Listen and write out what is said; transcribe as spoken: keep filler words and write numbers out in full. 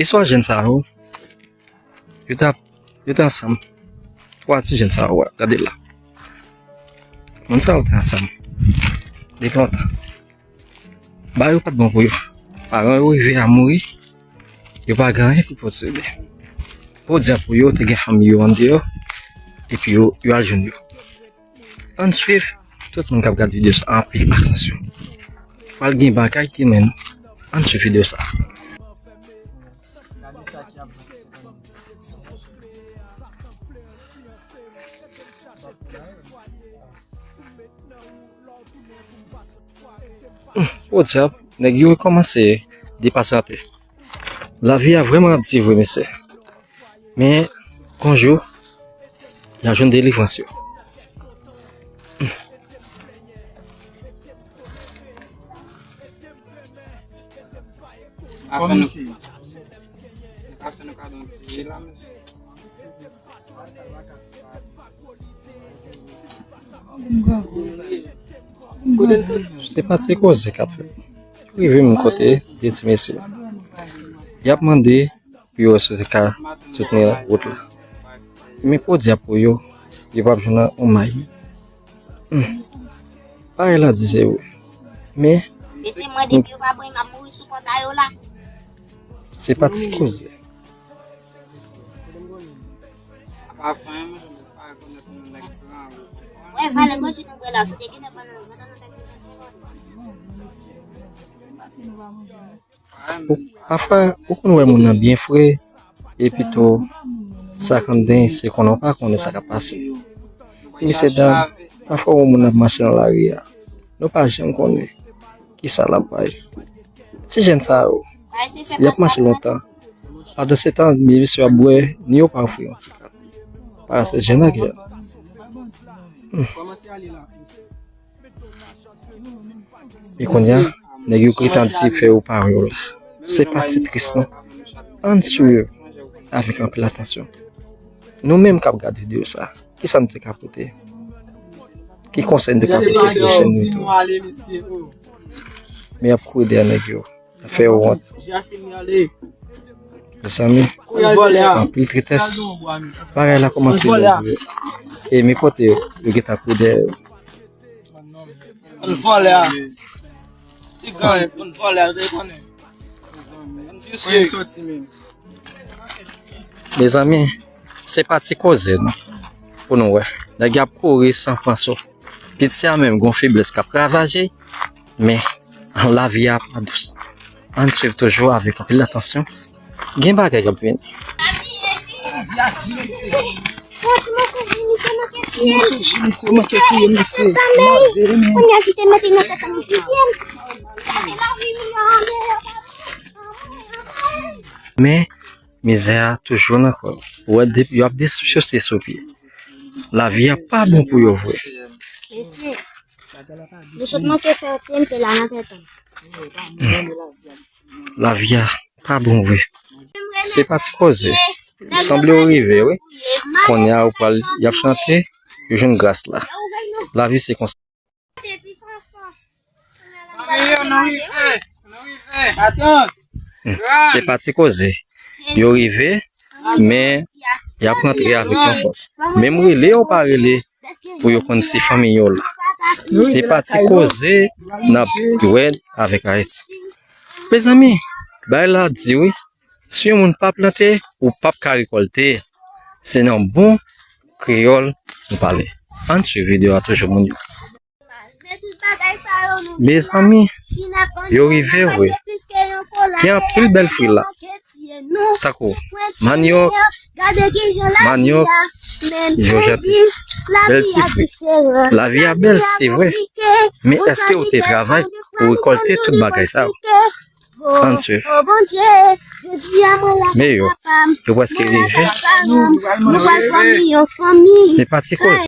Istwa jèn sa yo, yo t ap, yo te ansanm. Twa ti jèn sa yo, gade la. Moun sa yo te ansanm depi lontan. Bagay yo pa t bon pou yo. Paran yo rive a mouri, yo pa gen anyen pou posede. Podyab pou yo, te gen fanmi yo andeyò, epi yo, yo al jwenn yo. Ann swiv, tout moun k ap gade videyo sa a, anpil atansyon. Pral gen bagay ki mennen nou. Ann swiv videyo sa a. Podyab, nèg yo kòmanse depasante. Lavi a vrèman di vre, mesye. Men, gon jou, y a jwenn delivrans yo. Fò misye. Se pa ti koze k ap fèt. Yo rive menm kote de ti mesye. Y ap mande pou yo wè si yo te ka soutni wout la. Men podyab pou yo, yo p ap jwenn yon may. Hmm. Bagay la di se vre. Men, mesye, mwen, depi yo pa pran m ap mouri sou pòt la yo la. Se pa ti koze. Wè, valè manje nou bwè la, sou te gentan pran nan, gentan nan bèk. Ou, pafwa, ou konn wè moun nan byen fre, epi tou, sa k anndan se konnen w pa konnen sa k ap pase. Mesye dam, pafwa w wè moun ap mache nan lari a, nou pa janm konnen kisa l ap bay. Ti jèn sa yo, y ap mache lontan. Pandan se tan, mesye ap bwè, ni yo pa ofri yon ti kap. Parasèt jèn ak jèn. Hmm. E kounye a, nèg yo gentan di fè yo pa wè w la. Se pa ti tris non. Ann swiv avèk anpil atansyon. Nou menm k ap gade videyo sa, kisa nou te ka pote? Ki konsèy nou te ka pote pou jèn nou tou? Men y ap kouri dèyè nèg yo. Fè yo wont. Mezanmi, anpil tritès. Bagay la kòmanse vin vre. E men kote yo, yo gentan kouri dèyè yo. Ann vòlè a. Ti gang, ann vòlè a, ou te konnen. Ann visye. Mezanmi, se pa ti koze non. Pou nou wè. Nèg y ap kouri san pran sou. Piti a menm gon feblès k ap ravaje, men lavi a pa dous. Ann swiv toujou avèk anpil atansyon. Gen bagay k ap vini. Kounye a si te mete nan tèt an fizyèm. Men, mizè a toujou nan kò l. Ou wè, depi yo ap desouse sou pye. Lavi a pa bon pou yo vre. Mesye, nou sot manke sòti, m te la nan tèt an. Lavi a pa bon vre. Se pa ti koze. Sanble yo rive, wi. Kounye a, yo pral, y ap chante, yo jwenn gras la. Lavi se konsa. Se pa ti koze. Yo rive, men y ap rantre avèk yon fòs. Menm rele yo pa rele pou yo konn si fanmi yo la. Se pa ti koze n ap jwenn avèk Ayiti. Mezanmi, bagay la di wi. Si yon moun pa plante, ou p ap ka rekòlte. Se nan bon kreyòl nou pale. Ann swiv videyo a toujou, moun yo. Mezanmi, yo rive vre. Gen anpil bèl fwi la. Tankou manyòk, manyòk, jòjati, bèl ti fwi. Lavi a bèl, se vre. Men èske ou te travay pou rekòlte tout bagay sa yo? Ann swiv. Men yo, yo prèske rive. Se pa ti koze.